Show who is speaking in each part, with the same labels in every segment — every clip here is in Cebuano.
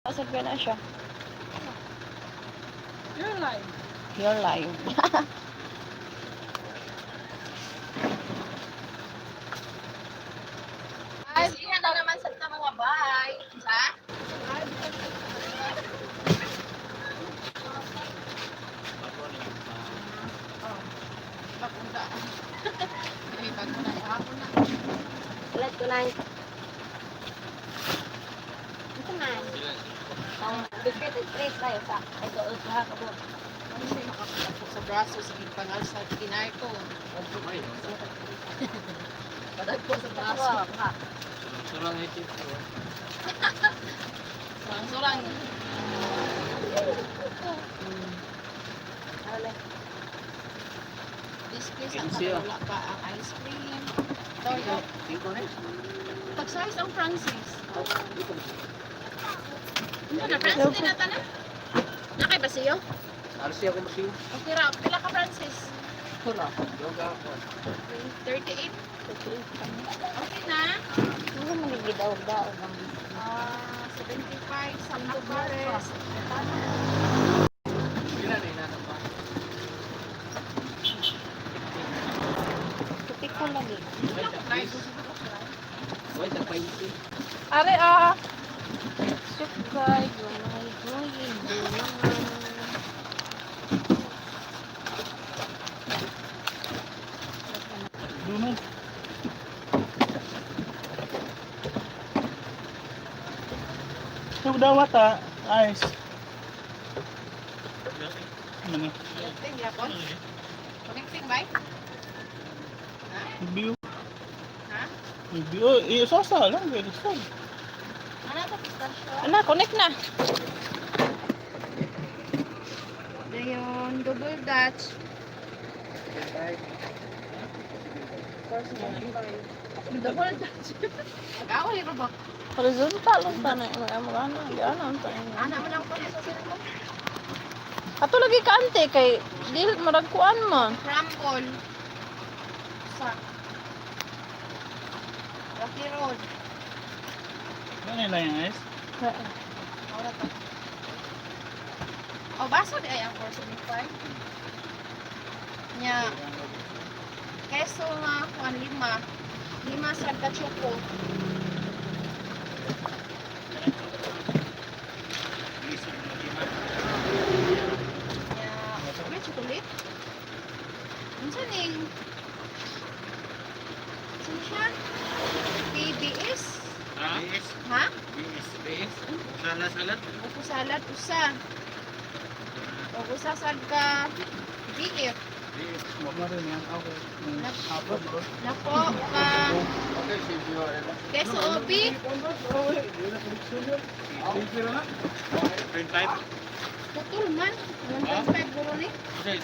Speaker 1: Asa ba na siya?
Speaker 2: You're live.
Speaker 1: You're live.
Speaker 3: Ay, na naman sa mga bay. Sa?
Speaker 2: Bakunda. Ay, bago na. Hapon na.
Speaker 3: Ulit ko na. Ito na. Ang biscuit and trace na yun sa. Ito, ito ha, kabot.
Speaker 2: Ano siya makapagpo sa braso sa pangal sa kinay ko. Padag ko sa braso.
Speaker 4: Surang ito.
Speaker 2: Surang-surang. Display sa
Speaker 4: Kinsi, ah.
Speaker 2: wala pa ang ice cream. Toyo.
Speaker 4: Tingko na.
Speaker 2: Tag-size ang Francis. Ano na, Francis din nata na? Nakay ba siyo?
Speaker 4: Arsi ako masiyo.
Speaker 2: Okay ra, pila ka, Francis?
Speaker 4: Wala. Yoga ako.
Speaker 2: 38. Okay na.
Speaker 3: Ano mo nagbidaog-daog ang
Speaker 2: Ah, 75 sa Tavares.
Speaker 4: Sila na inanap pa.
Speaker 3: Tupi ko lagi.
Speaker 4: Wait, ang painti.
Speaker 1: Are ah.
Speaker 3: Sukay, gumay, guyin, gumay.
Speaker 4: Dunod.
Speaker 5: Yung dawat ah, ice. Ano ni?
Speaker 2: Connecting yapon. Connecting ba?
Speaker 5: View.
Speaker 2: Ha?
Speaker 5: View. Eh, sosa lang. Very soft.
Speaker 2: Ano to, pistachio?
Speaker 1: Ana, connect na.
Speaker 2: Dayon, double dutch. Double dutch. Mag-away ra ba?
Speaker 1: Horizontal lang tanay mga mga ano, di ana ang tanay.
Speaker 2: Ana man ang pala sa sila mo.
Speaker 1: Ato lagi ka ante kay dili marag kuan man.
Speaker 2: Crumble. Sa. Rocky Road.
Speaker 5: Ano lang yung ice?
Speaker 2: Ora to. O, baso di ay ang 475. Nya. Keso nga kuan lima. Lima sa kachoco. Nya, may chocolate. Unsa ning? Unsa ni siya? PBS?
Speaker 4: BS.
Speaker 2: Ha?
Speaker 4: BS. BS. Salat, salat.
Speaker 2: Buko salad usa. O usa sad ka BF.
Speaker 4: BS.
Speaker 5: Wala rin yan. Okay. Apat bro.
Speaker 2: Nako ka
Speaker 4: Okay, si
Speaker 2: keso obi.
Speaker 4: Print type.
Speaker 2: Putol man. 1.5 guro ni.
Speaker 4: Okay.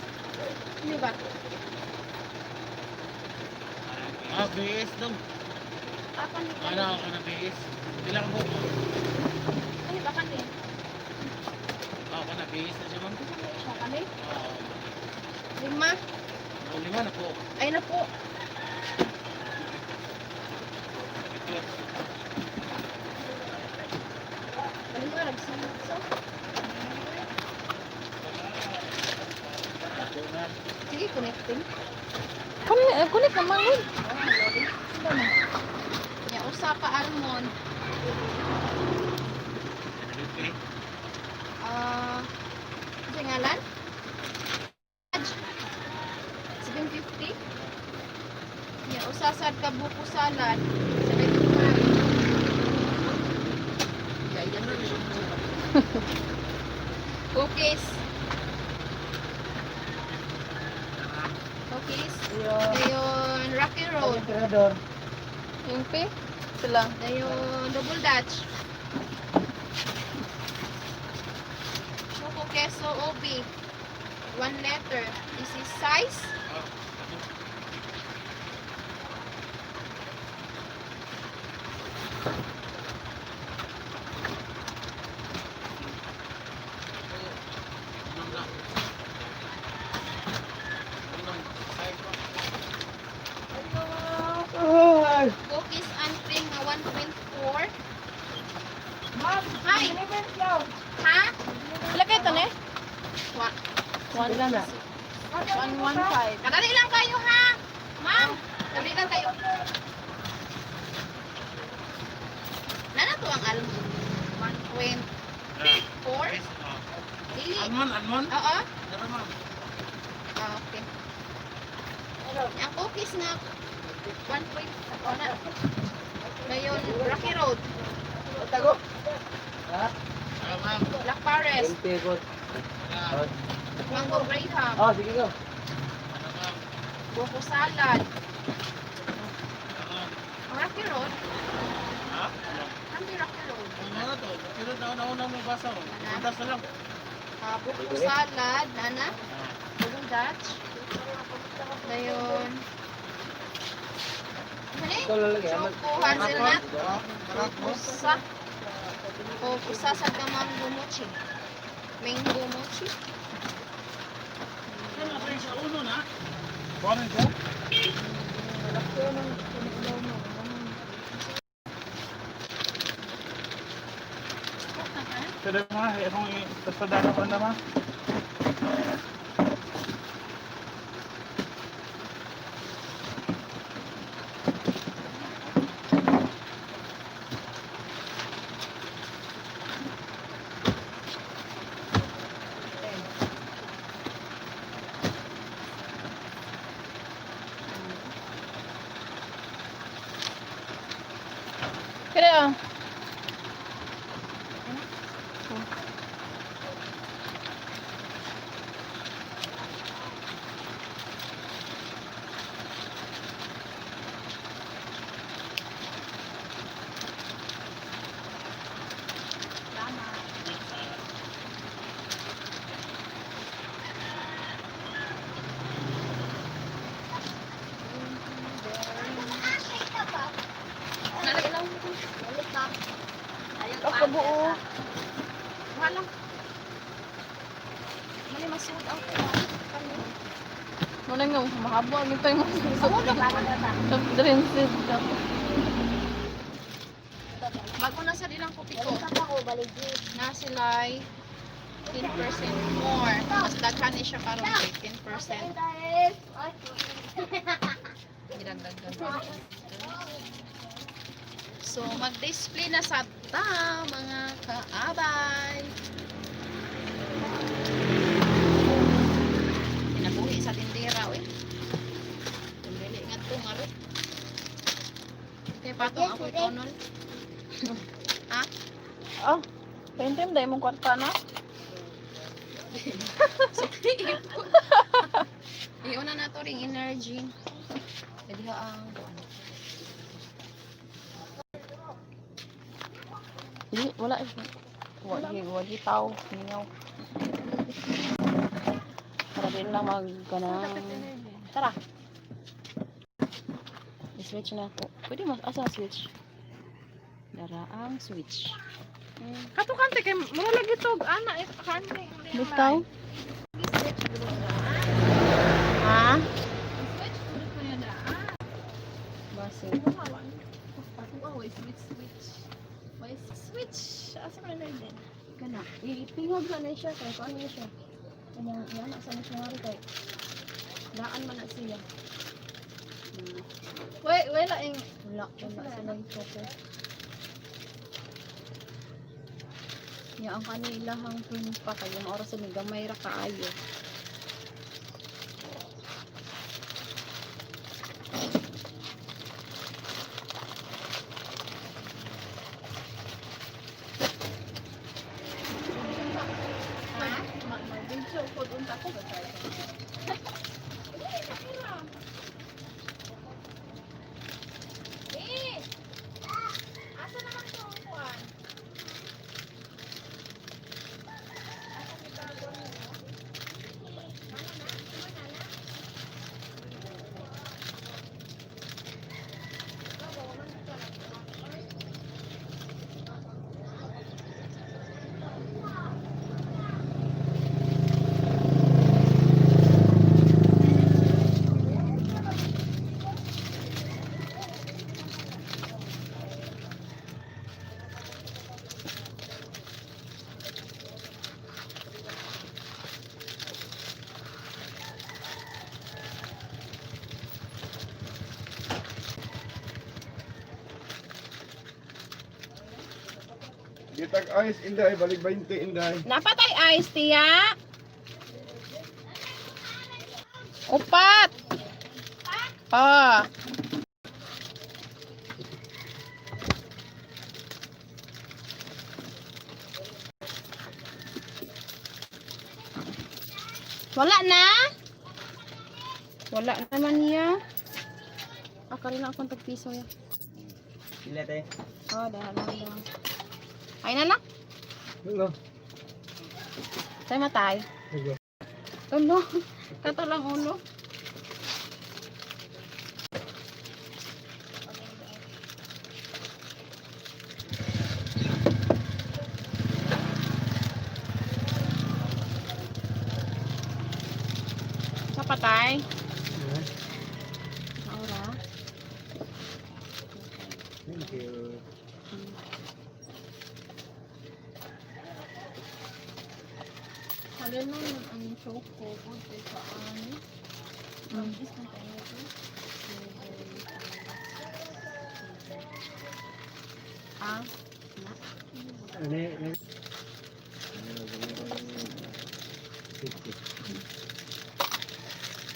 Speaker 2: Ano ba?
Speaker 4: Ah, BS dong.
Speaker 2: Apa ni
Speaker 4: Ano ako na BS? Ilang buko?
Speaker 2: Ano ba kani?
Speaker 4: Ah, ako na BS na siya, ma'am.
Speaker 2: Ano ba siya kani?
Speaker 4: Ah,
Speaker 2: Lima.
Speaker 4: oh, lima na po.
Speaker 2: Ay na po.
Speaker 4: Ito.
Speaker 2: Lima rag sa. So, sige, connecting.
Speaker 1: Connect, connect naman gud.
Speaker 2: Oh, loading. Nya usa ka almond.
Speaker 4: Okay.
Speaker 2: Ah, uh, ngalan? 750. Nya usa sad ka buko salad 75. Cookies. Cookies. Dayon Rocky Road.
Speaker 1: Yung P sila.
Speaker 2: Dayon Double Dutch. Choco queso OB. One letter. This is size.
Speaker 5: Ay!
Speaker 2: Cookies and cream nga 1.4.
Speaker 6: Ma'am,
Speaker 2: Hi.
Speaker 6: deliver siya.
Speaker 1: to ni?
Speaker 2: Wa-
Speaker 1: 1 115.
Speaker 2: Kadali lang kayo ha. Ma'am, dali lang kayo. Nana to ang almond. 1.4? Dili.
Speaker 4: Almond, almond.
Speaker 2: Oo.
Speaker 4: Dara ma'am.
Speaker 2: Ah, okay. Ang cookies na 1 point, ano na. Ngayon, Rocky Road,
Speaker 4: Dara ma'am.
Speaker 2: Black Forest,
Speaker 4: Dara.
Speaker 2: Mango Graham,
Speaker 6: Ah, sige go.
Speaker 4: Dara ma'am.
Speaker 2: Buko Salad.
Speaker 4: Dara.
Speaker 2: Ang Rocky Road,
Speaker 4: Ha?
Speaker 2: ang Rocky Road.
Speaker 4: Ang mga to, pero nauna-una mo basa oh. Puntas na lang.
Speaker 2: Ah, buko salad, nana, buko Dutch. Ngayon, ano eh?
Speaker 6: Ikaw lalagay.
Speaker 2: Choco hazelnut.
Speaker 4: Dara mo.
Speaker 2: Usa. O usa sa ka mango mochi. Mango mochi.
Speaker 4: Ano pa sa uno na?
Speaker 5: Kuha na ito. Pero mga, akong i-tasadara ko na ma.
Speaker 1: Kaya ah.
Speaker 3: Ako buo.
Speaker 2: Wala. Mali masuot ang kuha.
Speaker 1: Muna nga mahabo ang ito yung soft drinks.
Speaker 2: Bago na sa dilang kopi ko.
Speaker 3: Ako, baligi.
Speaker 2: Na sila'y 10% more. Mas daghan ni siya karon kay 10%. Gidagdagan. So, mag-display na sa ta, mga kaabay. Pinabuhi sa tindera, uy. Dili nga to, ngaro. Kay patong ako tonol.
Speaker 1: Oh, paintim dahil mong kwarta na.
Speaker 2: Iuna na to ring energy. Dali ha ang kuan.
Speaker 1: Di, wala eh. Wagi, wagi tao, mingaw. Para din lang mag kanang. Tara. I-switch na ako. Pwede mas asa ang switch? Dara ang switch.
Speaker 2: Kato kante kay mura lagi to ana eh kante.
Speaker 1: Bitaw. Ha?
Speaker 2: Switch ko na da.
Speaker 1: Basi.
Speaker 2: Switch switch. Why switch? Asa man na din?
Speaker 3: Kana, ipingog na na siya kay kuan na siya. Kanyang yan asa na siya nga kay daan man na siya.
Speaker 1: Wait, wala ing
Speaker 3: Wala, wala sila yung choco. Ya ang kanilahang twin pa kay yung oras ni gamay ra kaayo.
Speaker 1: Mag-video ko doon ako ba tayo?
Speaker 2: Eh. Asa naman to ang kuan?
Speaker 6: Itag ice, Inday. Balik 20, Inday.
Speaker 2: Napatay ice, tiya. Upat. Ah. Wala na? Wala naman niya. Ah, kari lang akong tagpiso ya.
Speaker 7: Pila tayo.
Speaker 2: Oh, dahil lang lang. Ay na na.
Speaker 7: Hello.
Speaker 2: Tayo matay. Tulo. Kato lang ulo. Sa patay. Aura.
Speaker 7: Thank you.
Speaker 1: Halin lang yun ang choco. Buti sa ano. Is na tayo ito.
Speaker 2: Ah.
Speaker 7: Ano yun? 50.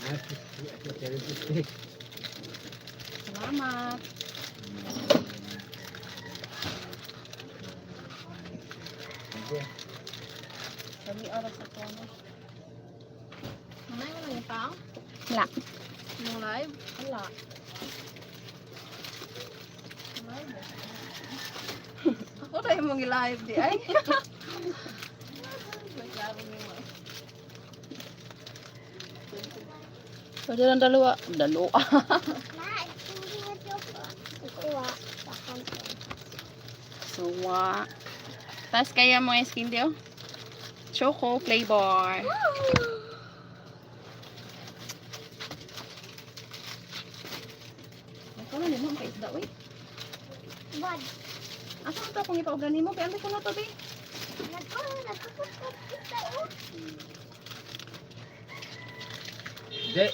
Speaker 7: Ah, 50. 70.
Speaker 2: Salamat.
Speaker 7: Thank you.
Speaker 2: Sabi oras sa tono.
Speaker 1: Manay mo lang yung tao?
Speaker 2: Wala.
Speaker 1: Yung live?
Speaker 2: Wala.
Speaker 1: Live. Ako na yung mga live di ay. May klaro niyo mo.
Speaker 2: Pwede lang dalawa. Dalawa. Suwa. Tapos kaya mga skin oh. Choco flavor. Ako na nimo ang paisda oy.
Speaker 3: Bad.
Speaker 2: Asa man to akong ipaubran nimo? Kay ante ko na to be.
Speaker 7: Je,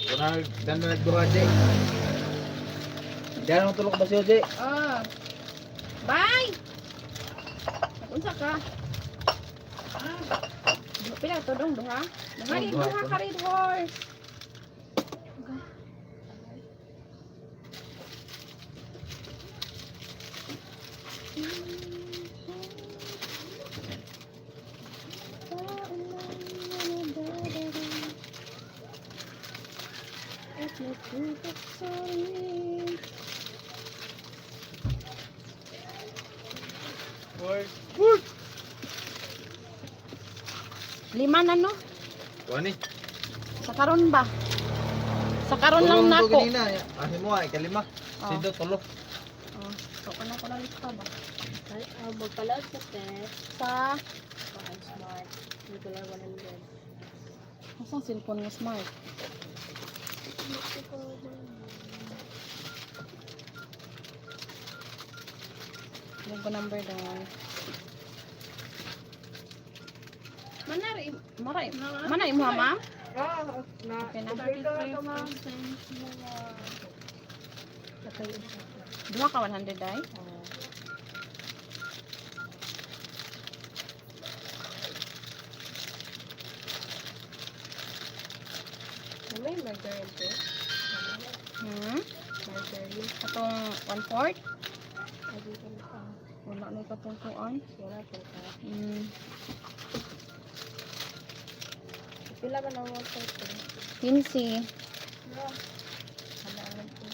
Speaker 7: kuna dan nagduha Je. Diyan ang tulok ba siyo Je?
Speaker 2: Ah. Bye. Unsa ka? Pila to dong duha? Duha
Speaker 7: Oh,
Speaker 2: rin
Speaker 7: duha
Speaker 2: duha
Speaker 7: to.
Speaker 2: ka red horse.
Speaker 5: Work.
Speaker 2: Lima na no?
Speaker 7: Kuha ni.
Speaker 2: Sa karon ba? Sa karon lang nako.
Speaker 7: Ah, mo ay kalima.
Speaker 2: Oh.
Speaker 7: Sido tulo.
Speaker 2: Oh, so kana ko na lista ba?
Speaker 3: Ay, magpalaod sa te.
Speaker 2: Sa
Speaker 3: Kuan smart. Regular 100.
Speaker 2: Asang cellphone nga smart? Yung ko number daw. Manari, maray, manay mo ha, ma'am? Okay na.
Speaker 1: 33% mo.
Speaker 2: Duha ka 100 day?
Speaker 3: May margarine te.
Speaker 2: Hmm?
Speaker 3: Margarine.
Speaker 2: Katong 1/4?
Speaker 3: Ay, dito na pa.
Speaker 2: Wala na katong kuan.
Speaker 3: Wala po ka. Pila ba na 140?
Speaker 2: 15.
Speaker 3: Wala lang po.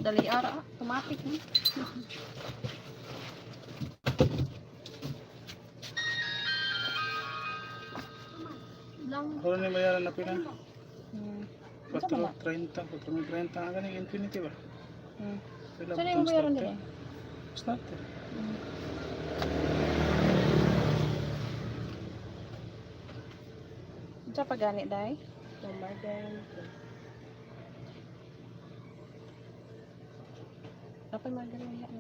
Speaker 2: Dali ara, automatic na.
Speaker 1: Lang.
Speaker 5: Ako na bayaran na pila.
Speaker 2: Hmm.
Speaker 5: 4.30, 4.30. Ang ganing infinity ba? Pila
Speaker 2: Saan yung
Speaker 5: butong
Speaker 2: bayaran
Speaker 5: starter?
Speaker 2: nila?
Speaker 5: Starter.
Speaker 2: Unsa pa gani day?
Speaker 3: No margarine te.
Speaker 2: Dapat margarine yan.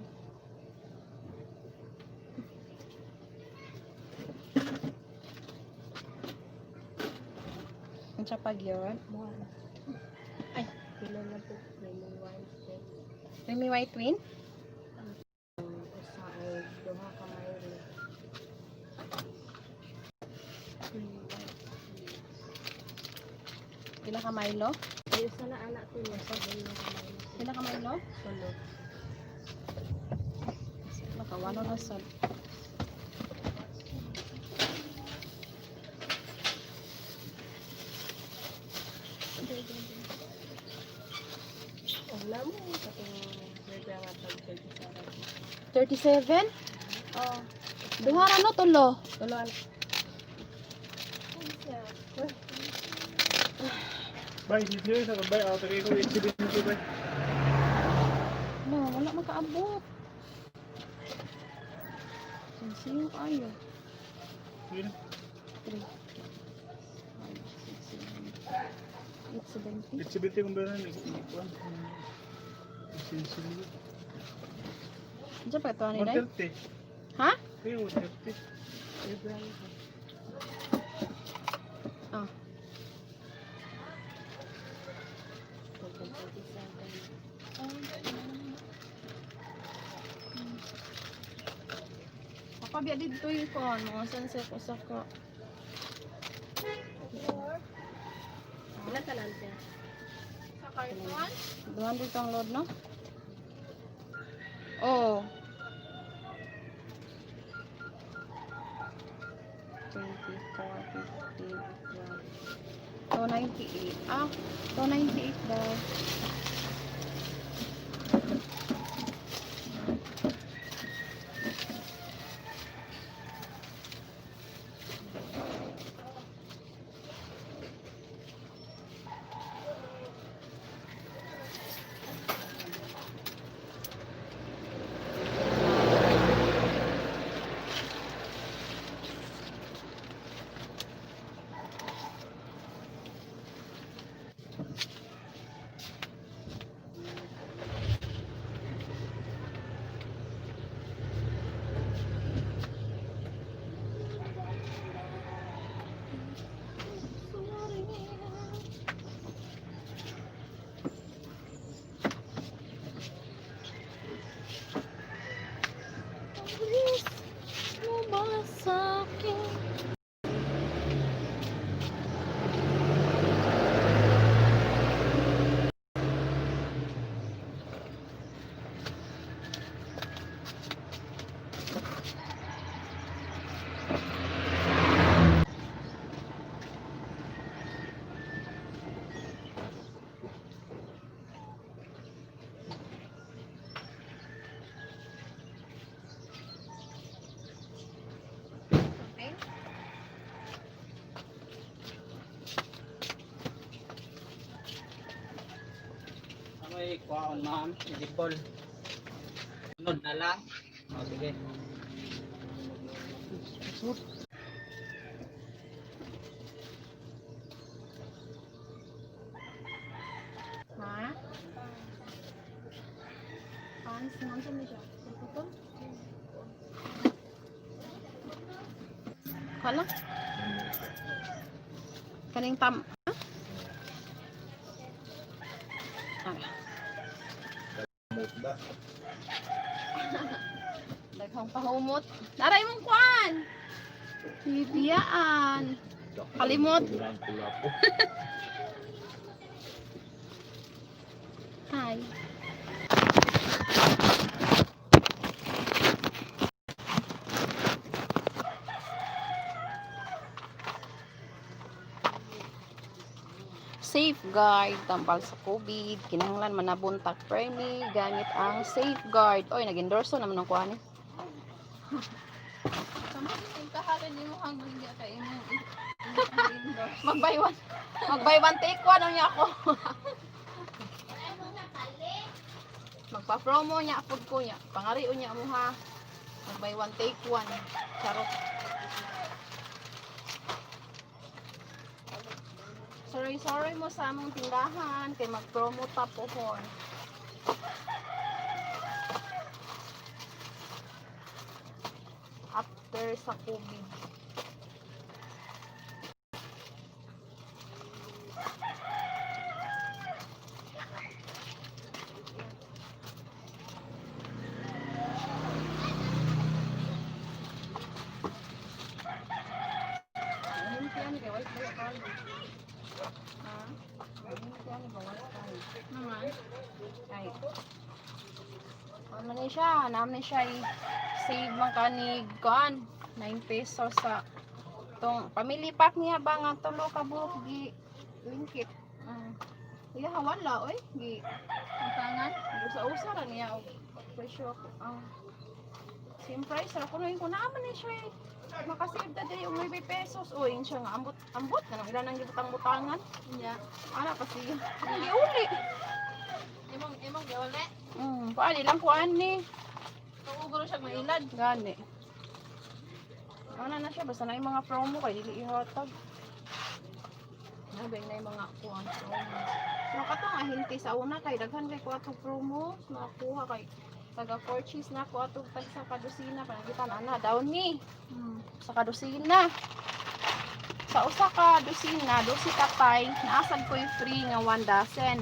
Speaker 3: Unsa pa gyud?
Speaker 1: Ay, pila na po. Remy White.
Speaker 3: Remy White Twin?
Speaker 1: Usa og duha ka Milo. Remy White.
Speaker 3: Pila ka Milo?
Speaker 1: Ay, usa na anak ko niya. Sa duha ka Milo.
Speaker 3: Pila ka Milo?
Speaker 1: Tulo.
Speaker 3: Makawalo na sad.
Speaker 1: Wala mo. Katong may nga tag 37.
Speaker 3: 37?
Speaker 1: Oh.
Speaker 3: Duha ra no tulo.
Speaker 1: Tulo anak.
Speaker 5: Bay, dito sa bay. Ah, tagay ko 870 bay.
Speaker 3: No, wala makaabot. Sinsiyo kayo.
Speaker 5: Sige na.
Speaker 3: 3 5 6 7 870.
Speaker 5: 870 kung meron. Ikuan. Sinsilyo.
Speaker 3: Diyan pa ito ni Day?
Speaker 5: 130.
Speaker 3: Ha?
Speaker 5: Ay, 130.
Speaker 3: Ah. Makabiya dito yung kon, mga sunset usa ka.
Speaker 1: Pila tanan siya?
Speaker 2: Sa karton?
Speaker 3: 200 tong load, no? Oh. 24, 15, 12. 298. Ah, 298 daw. Please, mo ba sa akin?
Speaker 2: Okay.
Speaker 4: May kuwaon ma'am, idipol. Sunod na lang. O sige.
Speaker 3: Ha? Pans, mo siya siya. Putol. Kala? Kaning tam. Ha? Ara.
Speaker 6: Mutda.
Speaker 3: Daghang pahumot. Naray mong kuan. Bibiyaan. Kalimot.
Speaker 6: Ang kulapo.
Speaker 3: Hi. Safeguard tambal sa COVID, kinahanglan manabuntak permi gamit ang safeguard. Oy, nag-endorso naman ang kuan eh.
Speaker 2: Sama yung kahalan yung mukhang hindi kay imong i-endorse.
Speaker 3: Mag-buy one. Mag-buy one take one niya ako. Magpa-promo niya pud ko niya. Pangarion niya mo ha. Mag-buy one take one. Charot. Sorry, sorry mo sa among tindahan kay mag-promo ta pohon. After sa COVID. White ba kayo?
Speaker 1: Ha?
Speaker 3: Ay, ano ba white kayo?
Speaker 1: Naman.
Speaker 3: Ay. Ano na siya? Naman na siya i-save man kanig kuan 9 pesos sa tong family pack niya ba nga tulo ka buok gi lingkit. Iya wala oy gi
Speaker 1: Ang
Speaker 3: usa-usa ra niya og presyo ang same price ra kuno ko naman ni siya eh. Makasave ta diri og 9 pesos oy yun siya nga ambot ambot na nang ilan ang gibutang-butangan.
Speaker 1: Yeah.
Speaker 3: Ana pa siya. Hindi uli.
Speaker 1: Imong imong giuli.
Speaker 3: Paali lang kuan ni.
Speaker 1: Tuugro siya mailad.
Speaker 3: Gani. Ano na siya, basta na yung mga promo kay dili ihatag.
Speaker 1: Nabay na yung mga kuan promo.
Speaker 3: Pero katong ahinti sa una kay daghan kay ko atong promo, nakakuha kay taga 4 cheese na ko atong tag sa kadusina panangitan ana downy sa kadusina. Sa usa ka dosina, 12 ka pay, naasad ko'y free nga 1 dozen.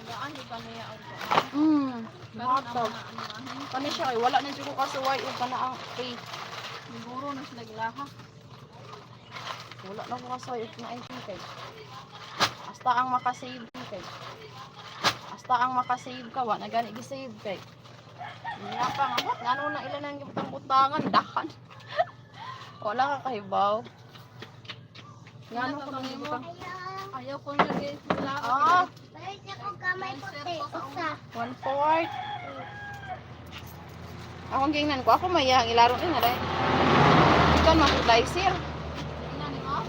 Speaker 1: Tagaan di ba niya og kuan? Karon ang
Speaker 3: Hatag.
Speaker 1: mga ano ahente.
Speaker 3: Kani siya kay wala na jud ko kasuway ug kana ang free.
Speaker 1: Siguro na sila gilaha.
Speaker 3: Wala na ko kasuway ug na free kay. Hasta ang makasave kay. Hasta ang makasave ka wa na gani gi-save kay. Nga pa nga bot ngano na ila nang gibutang-butangan dahan. Wala ka kahibaw. Ngano ko nang gibutang?
Speaker 1: Ayaw ko na guys. Wala.
Speaker 3: Ah,
Speaker 8: Balik ako gamay puti. Usa.
Speaker 3: 1/4. Akong gingnan ko ako mayang ilaro ni nga dai. Ikaw man sir.
Speaker 1: Ina ni mo?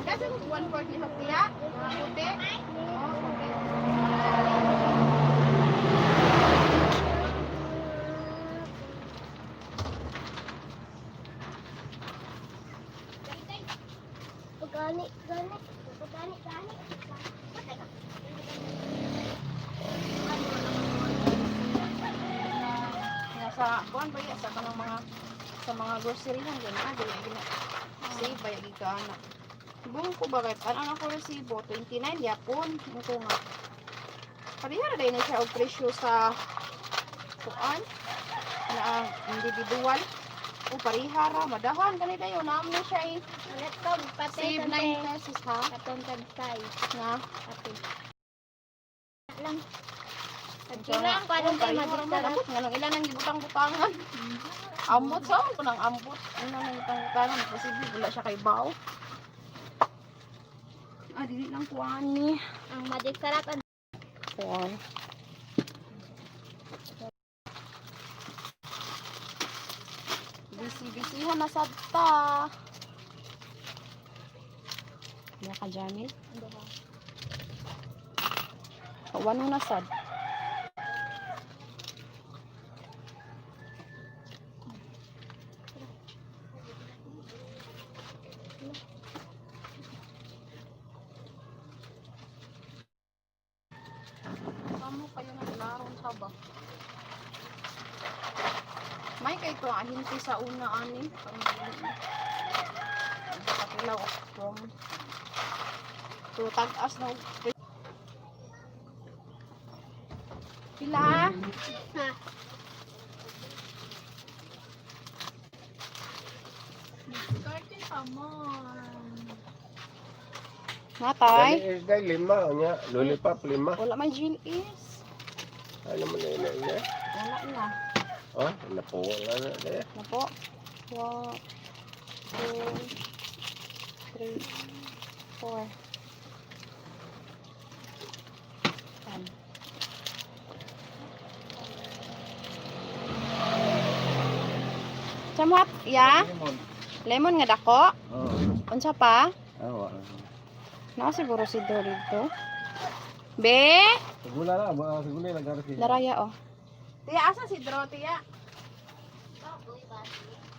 Speaker 3: Kasi kung 1/4 ni hapya, puti. Oh, puti.
Speaker 8: Pagani, gani. Pagani, gani. Patay ka.
Speaker 3: Nga sa kuan ba ya sa kanang mga sa mga grocery han gana dili gina save ba yagi ka ana. Buong ko ba kay paano ako resibo 29 yapon mo ko nga. Pareha ra na siya og presyo sa kuan na ang individual o pareha ra madahan gani dayon naam na siya eh.
Speaker 8: Ulit ko, patay
Speaker 3: Save 9 pesos ha
Speaker 8: Katong tagsay.
Speaker 3: nga.
Speaker 8: Kape. Lang.
Speaker 3: Ang
Speaker 8: Lang, parang tayo madiktarat.
Speaker 3: Ambot nga nung ilan ang gibutang-butangan. Ambot sa ko nang ambot. Ano nang gibutang-butangan posible wala siya kay bao. Ah, dili lang kuan ni.
Speaker 8: Ang madiktarat ang
Speaker 3: Kuan. Busy-busy na sad ta. Wala ka, Jamil? Wano na sad. Kamo kayo naglaron sa ba? May kay to ahinti sa una ani. Kapilaw from to tag-as na og pila?
Speaker 8: Ha.
Speaker 1: Diskarte pa mo.
Speaker 3: Natay?
Speaker 6: Dali is dahil lima nya, lollipop lima.
Speaker 3: Wala may gin is.
Speaker 6: Ano man na ina ina?
Speaker 3: Wala na.
Speaker 6: Oh, napuwa na na dahil.
Speaker 3: Na po. 1, 2, 3, 4. Ten. Samot, ya?
Speaker 7: Lemon.
Speaker 3: Lemon nga dako?
Speaker 7: Oo.
Speaker 3: Unsa pa?
Speaker 7: Ah, wala.
Speaker 3: Naa siguro si Dory dito. Be!
Speaker 7: Sigula na, baka sigula lang kasi.
Speaker 3: Laraya oh. Tiya, asa si Dro, tiya?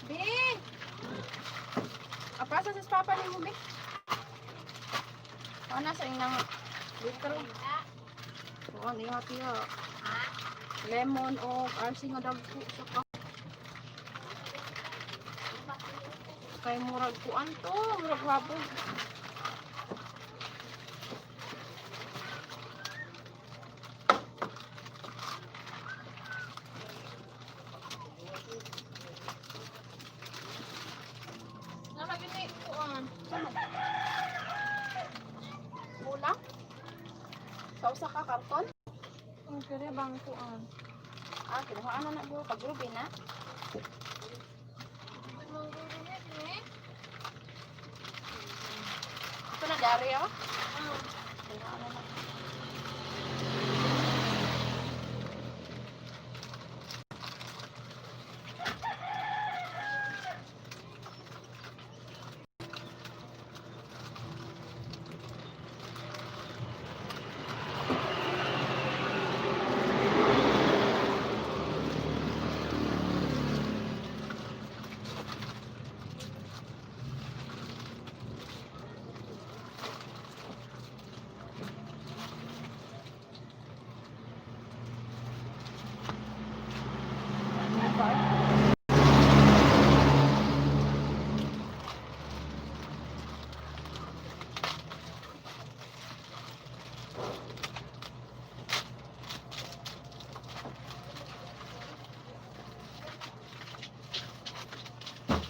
Speaker 3: Be! Apa sa papa ni mo, be? Ano sa inang litro? Oo, niya tiya. Lemon o RC nga dagko sa ka. Kay murag kuan to, murag habog.
Speaker 1: Na magini.
Speaker 3: Sama. Kulang? Sa usa ka karton?
Speaker 1: Ang kere bangkuan.
Speaker 3: Ah, kinuhaan na na bro. Pag-rubi na. Ito na dari oh. Kinuhaan na na.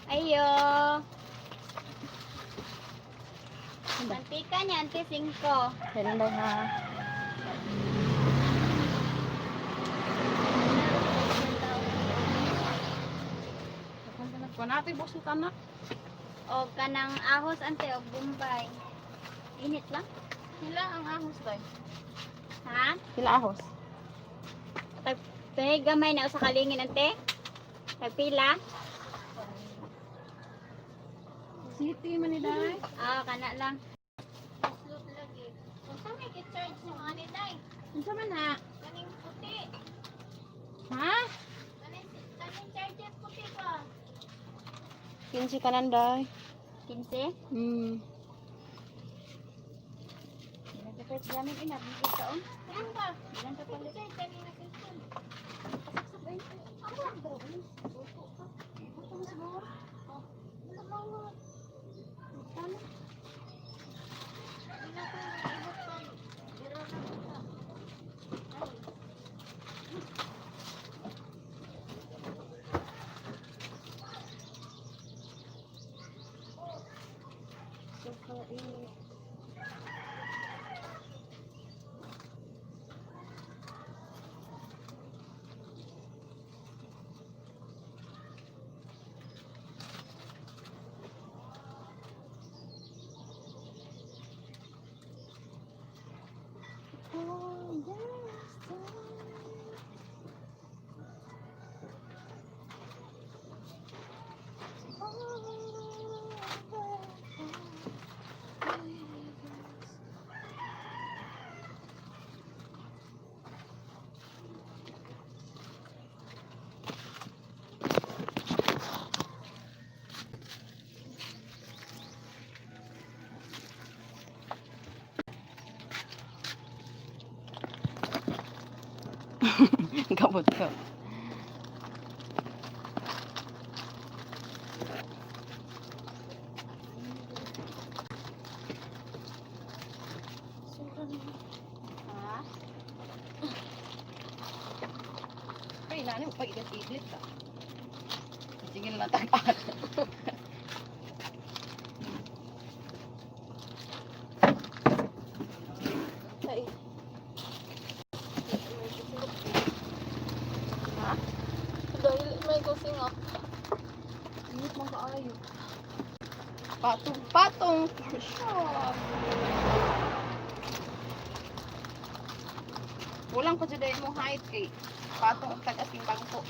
Speaker 8: Ayo. Mantika niya, ante 5.
Speaker 3: Meron daw ha. Kuha natin boss ng tanak.
Speaker 8: O kanang ahos ante og Bombay. Init lang.
Speaker 1: Sila ang ahos day.
Speaker 8: Ha?
Speaker 3: Pila ahos?
Speaker 8: Tag Tunay gamay na usa ka lingin ante. Tagpila?
Speaker 3: City man ni day.
Speaker 8: Ah, kana lang.
Speaker 1: Slot lagi. Unsa may gi-charge sa mga ni day?
Speaker 3: Unsa man ha?
Speaker 1: Kaning puti.
Speaker 3: Ha?
Speaker 1: Kaning charger puti ba?
Speaker 3: 15 kanan day.
Speaker 8: 15. Nagkakit gamit ina bigit kaon.
Speaker 1: Yan ba?
Speaker 8: Ilan ka palit?
Speaker 1: Charge kaning na cellphone.
Speaker 3: Super init. Oh, yes. Gabot ka.
Speaker 8: Ha?
Speaker 2: Ay, nani mo pag idlit ka. Sige na tag-an.
Speaker 3: Ay. Ha?
Speaker 1: Dahil may kusingot.
Speaker 3: Init man kaayo. Patong-patong for sure. Kulang pa jud ay imong height kay patong og tagas ning bangko.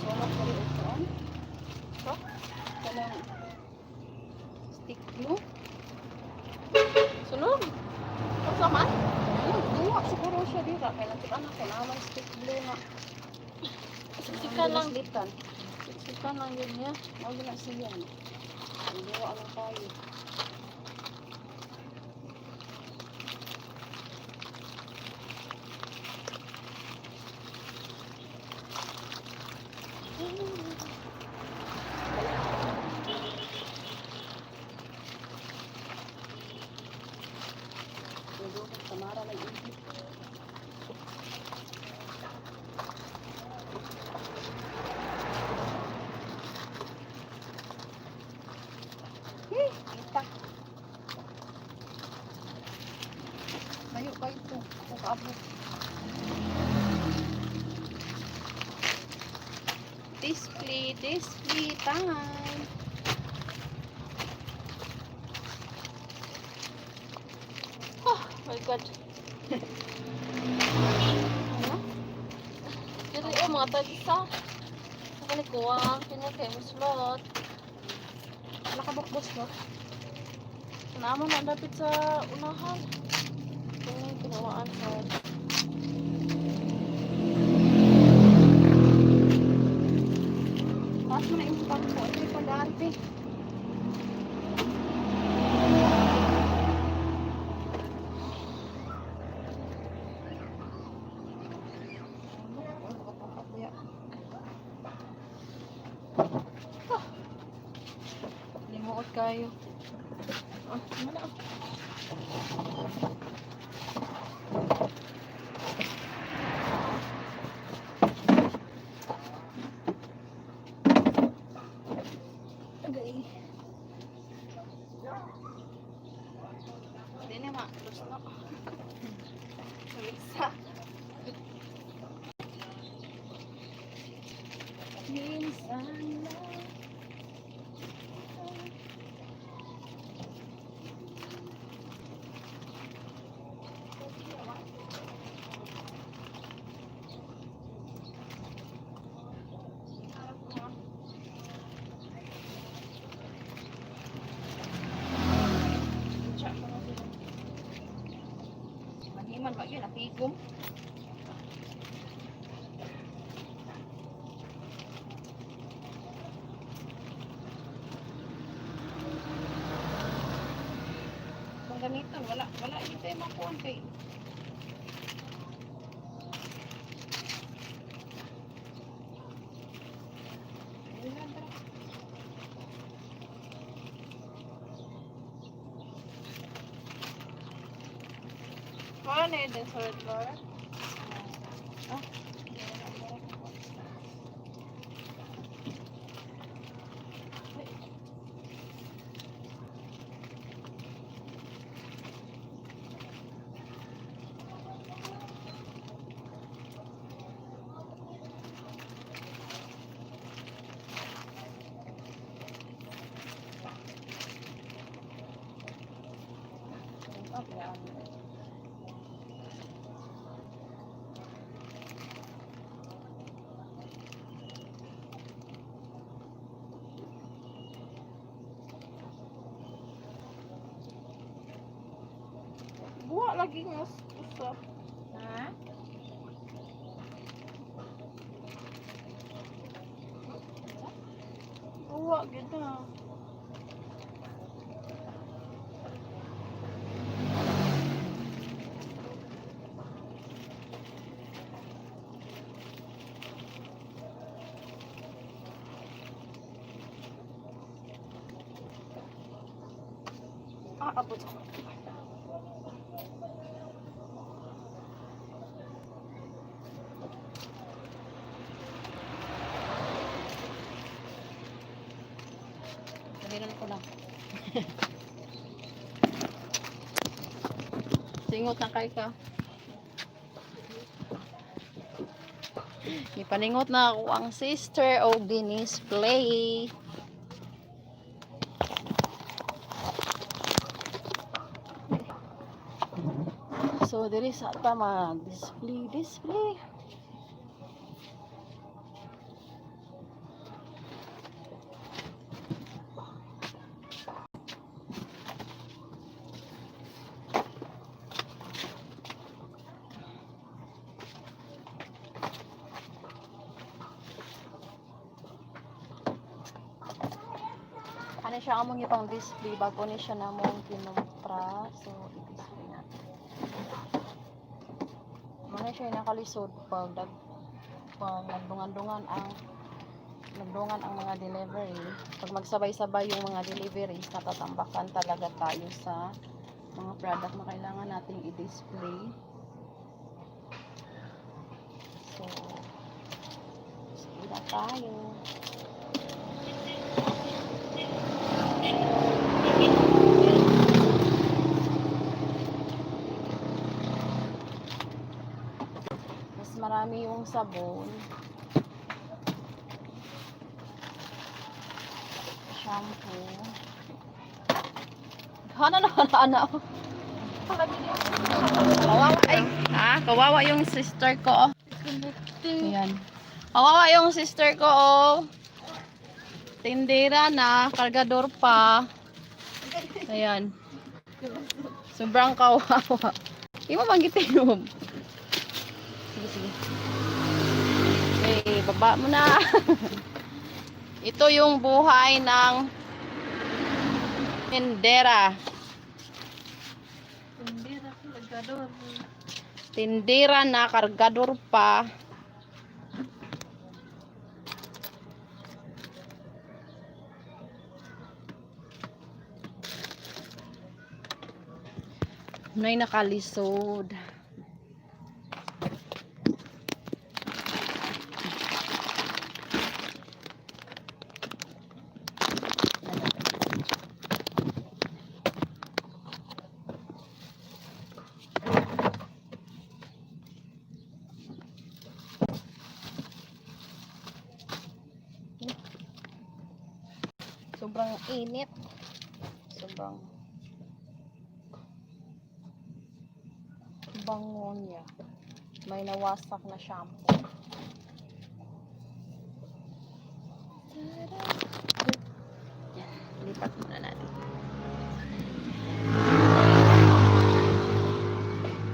Speaker 3: Sulok ko rin ito. So, kanang stick glue.
Speaker 1: Sunog. Unsa man?
Speaker 3: Ano, duwa siguro siya dira kay nakita na ko na may stick glue nga.
Speaker 1: Siksika lang.
Speaker 3: Slitan.
Speaker 1: Siksika lang yun niya.
Speaker 3: Mao na siya. Ang duwa lang tayo. Samara na isip. Eh, kita. Layo ba ito? Ako kaabot. Display, display time.
Speaker 1: Oh my God.
Speaker 3: Ano?
Speaker 1: Diri oh, mga tagisa. Ako ni kuha, kini kay muslot.
Speaker 3: Nakabukbos no?
Speaker 1: Naamo na dapit sa unahan. Kini kinawaan sa.
Speaker 3: Taas mo na yung pangko. Ito yung pag-aarte. Limuot kayo.
Speaker 1: Ah, mana ah.
Speaker 3: Agay. Hindi na ma. Lus na. Lisa. Minsan lang. Manhiman ba yun? Nakigom. Kung ganito, wala, wala yun tayo makuha kay. Ayun lang, tara.
Speaker 1: Wala na yun din sa red bar.
Speaker 3: Ah.
Speaker 1: Buha lagi nga usa.
Speaker 3: Ha?
Speaker 1: Buha gid na.
Speaker 3: Ah, abot. Sabihin ko lang. Singot na kay ka. Ipaningot na ako ang sister og dinisplay. So diri sa ta mag-display, display. Ano siya among ipang display bago ni siya namong kinumpra. So i-display natin. Mga siya yung nakalisod pag dag pag nagdungan-dungan ang mga delivery. Pag magsabay-sabay yung mga deliveries, natatambakan talaga tayo sa Mga product na kailangan nating i-display. So, sige na tayo. Mas marami yung sabon. Shampoo. Hana na hana na. Kawawa ay, kawawa yung sister ko. Oh. Ayan. Kawawa yung sister ko, oh. Tindera na, kargador pa. Ayan. Sobrang kawawa. Di mo bang gitinom? Sige, sige. Okay, baba mo na. Ito yung buhay ng tindera.
Speaker 1: Tindera, kargador.
Speaker 3: Tindera na, kargador pa. Nay nakalisod. Sobrang init. Sobrang bango niya. May nawasak na shampoo. Yan, lipat muna natin.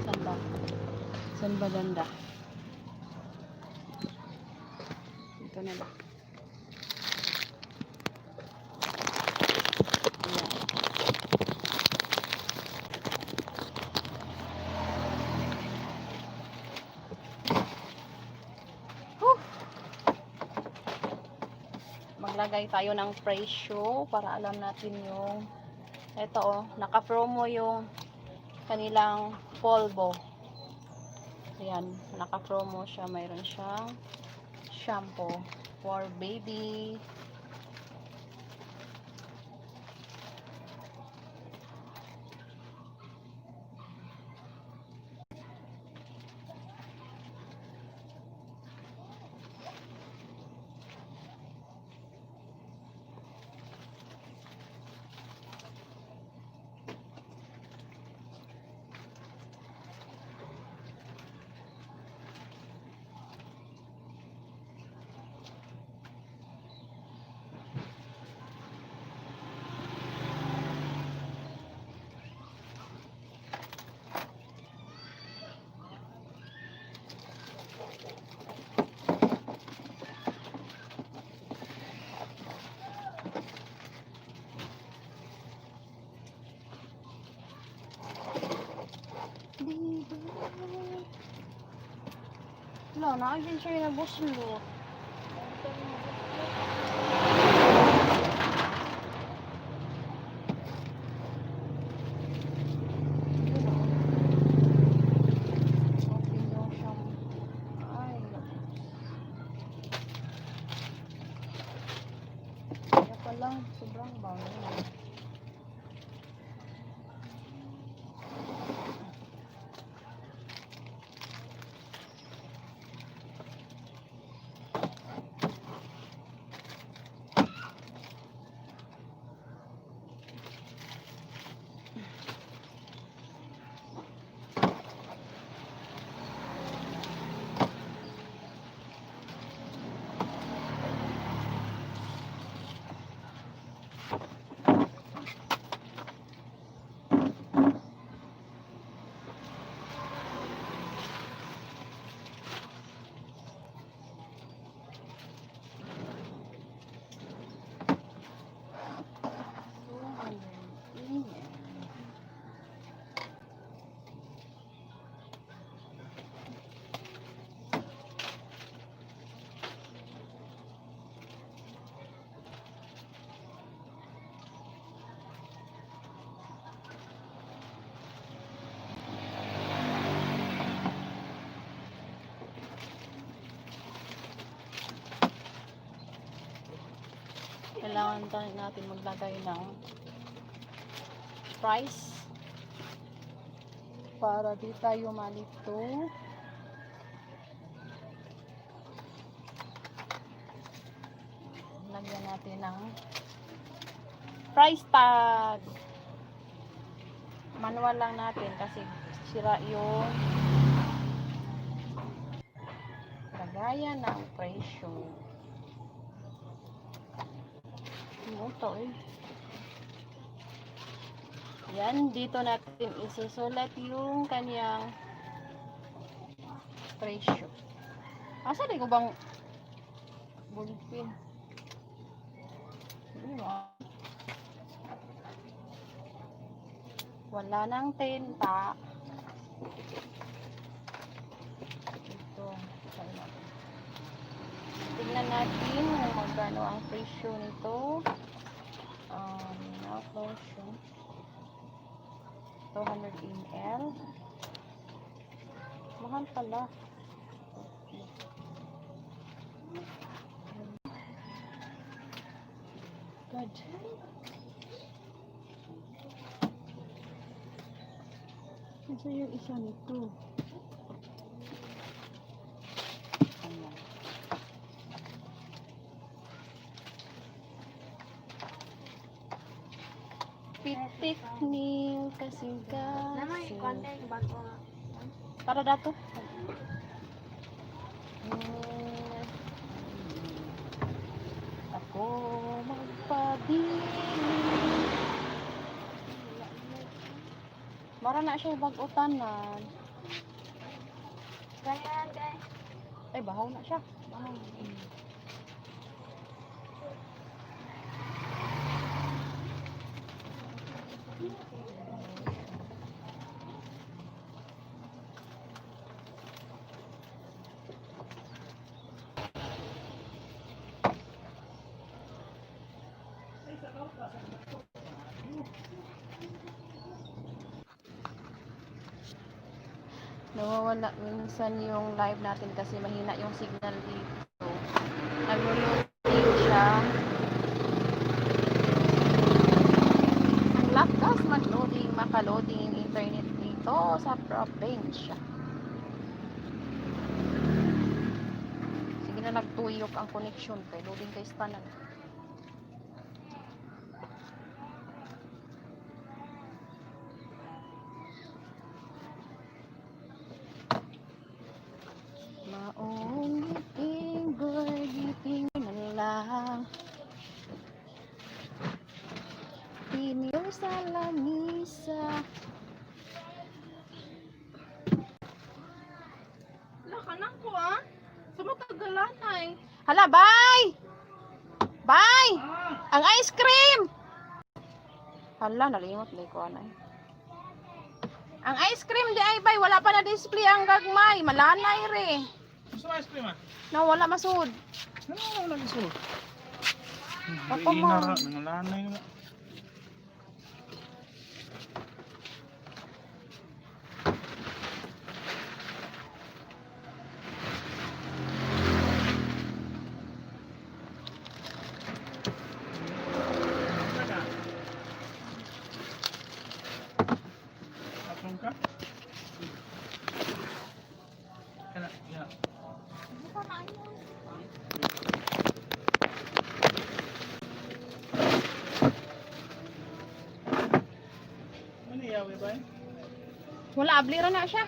Speaker 3: Saan ba? Saan ba ganda? Ito na ba? Ayan. Maglagay tayo ng presyo para alam natin yung ito oh, naka-promo yung kanilang polvo. Ayan, naka-promo siya. Mayroon siyang shampoo for baby. Wala na, adventure na buslo. Open yung shampoo. Ay, kaya pala, sobrang bango. Kailangan tayo natin maglagay ng price para di tayo malito. Lagyan natin ng price tag. Manual lang natin kasi sira yung lagayan ng presyo. Ano to eh? Yan, dito natin isusulat yung kanyang presyo. Asa di ko bang ballpen? Hindi mo. Ah. Wala nang tinta. Ito. Try natin. Tingnan natin kung magkano ang presyo nito. Now lotion. 200 ml. Mahal pala. Good. Ito yung isa nito. Ayan. Pitik ni kasing
Speaker 1: Namay,
Speaker 3: kasing.
Speaker 1: konti bago nga.
Speaker 3: Para dato. Ako magpabili. Mara na siya bag-utanan.
Speaker 1: Ganyan, guys.
Speaker 3: Ay, bahaw na siya. Bahaw. Nawawala minsan yung live natin kasi mahina yung signal dito. Naglo-loading siya. Ang lakas mag-loading, maka-loading yung internet dito sa probinsya. Sige na, nagtuyok ang connection kay loading kay tanan. Maong ngiting giting na lang. Piniyo sa lamisa.
Speaker 1: Wala ka nang ko ah. Sa matagalan ay.
Speaker 3: Hala, bye! Bye! Ang ice cream! Hala, nalimot na ko anay. Ang ice cream di ay bay, wala pa na display ang gagmay. Malanay re.
Speaker 5: Gusto mo ice cream ah?
Speaker 3: No, wala masud.
Speaker 5: Ano wala wala gusto?
Speaker 3: Ako mo.
Speaker 5: Nangalanay na. Atong ka? Kana, ya. Ano yawi ba?
Speaker 3: Wala, ablira na siya.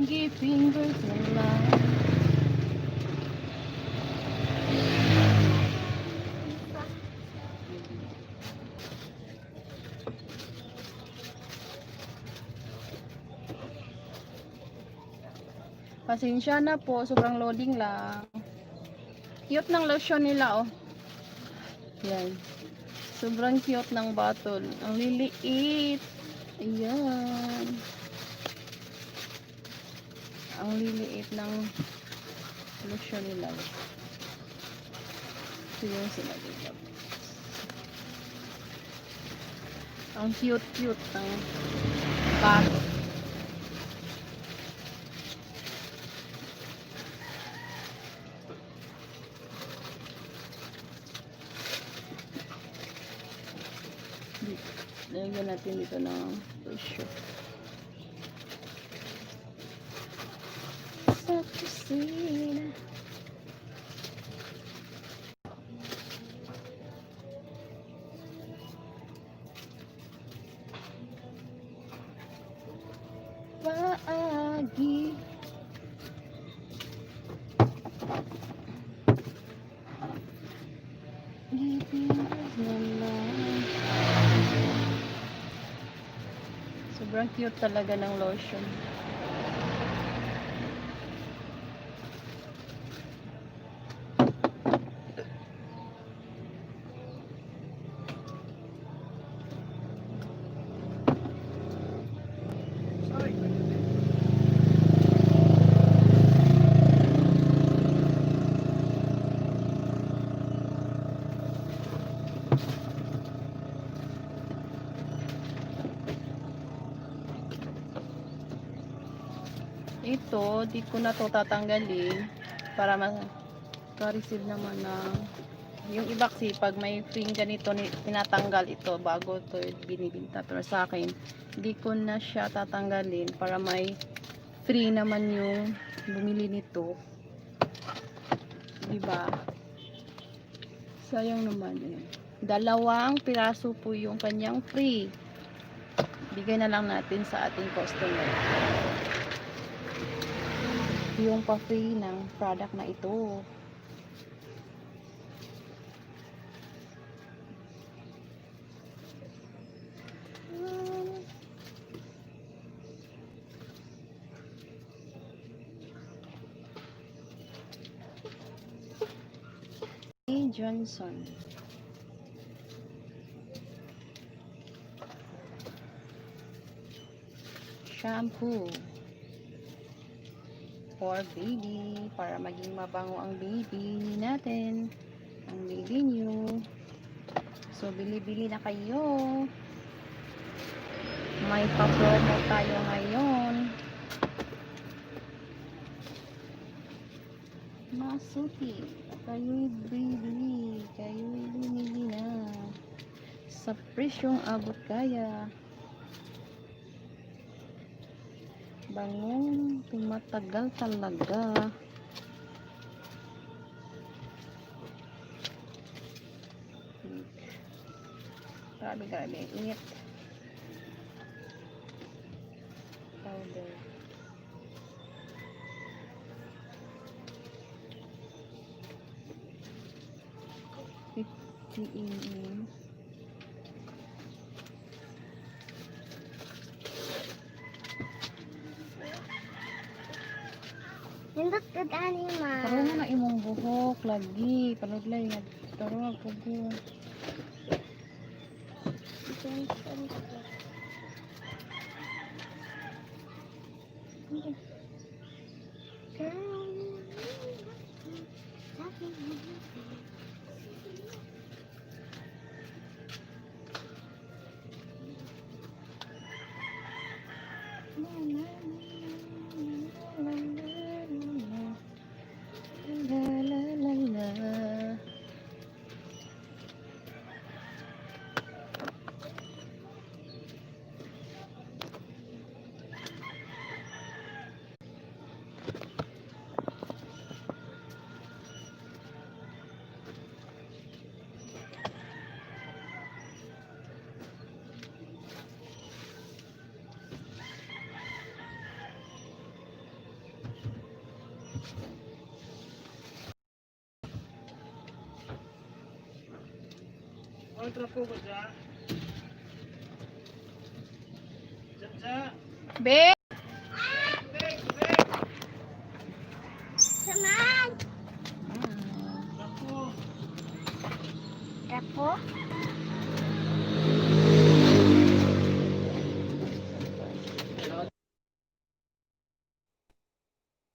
Speaker 3: Give fingers na lang. Pasensya na po, sobrang loading lang. Cute ng lotion nila, oh. Yan. Sobrang cute ng bottle. Ang liliit. Ayan. Ang liliit ng lotion nila. Ito yung sila dito. Ang cute-cute ng bottle. Lagyan natin dito ng presyo. Sa kusina. Paagi. Ngipin naman. Sobrang cute talaga ng lotion. Ito, di ko na to tatanggalin para ma-receive naman ng yung iba kasi pag may free ganito tinatanggal ito bago to binibinta, pero sa akin di ko na siya tatanggalin para may free naman yung bumili nito, di ba? Sayang naman eh. Dalawang piraso po yung kanyang free. Bigay na lang natin sa ating customer yung pa-free ng product na ito. A. Johnson. Shampoo for baby, para maging mabango ang baby natin, ang baby nyo. So bili-bili na kayo, may pa-promo tayo ngayon. Masuki kayo'y bibili, kayo'y bumili na sa presyong abot kaya. Bangong tumatagal talaga. Grabe, grabe. Ang init. Powder. 50 ml.
Speaker 8: Nindot gud ani ma.
Speaker 3: Karoon na na imong buhok lagi. Paludlay nga. Karoon na pugo.
Speaker 8: Johnson.
Speaker 3: La la la la.
Speaker 5: Ang trapo ko dyan. Dyan, dyan.
Speaker 3: Be!
Speaker 8: Saman.
Speaker 5: Trapo.
Speaker 8: Rapo.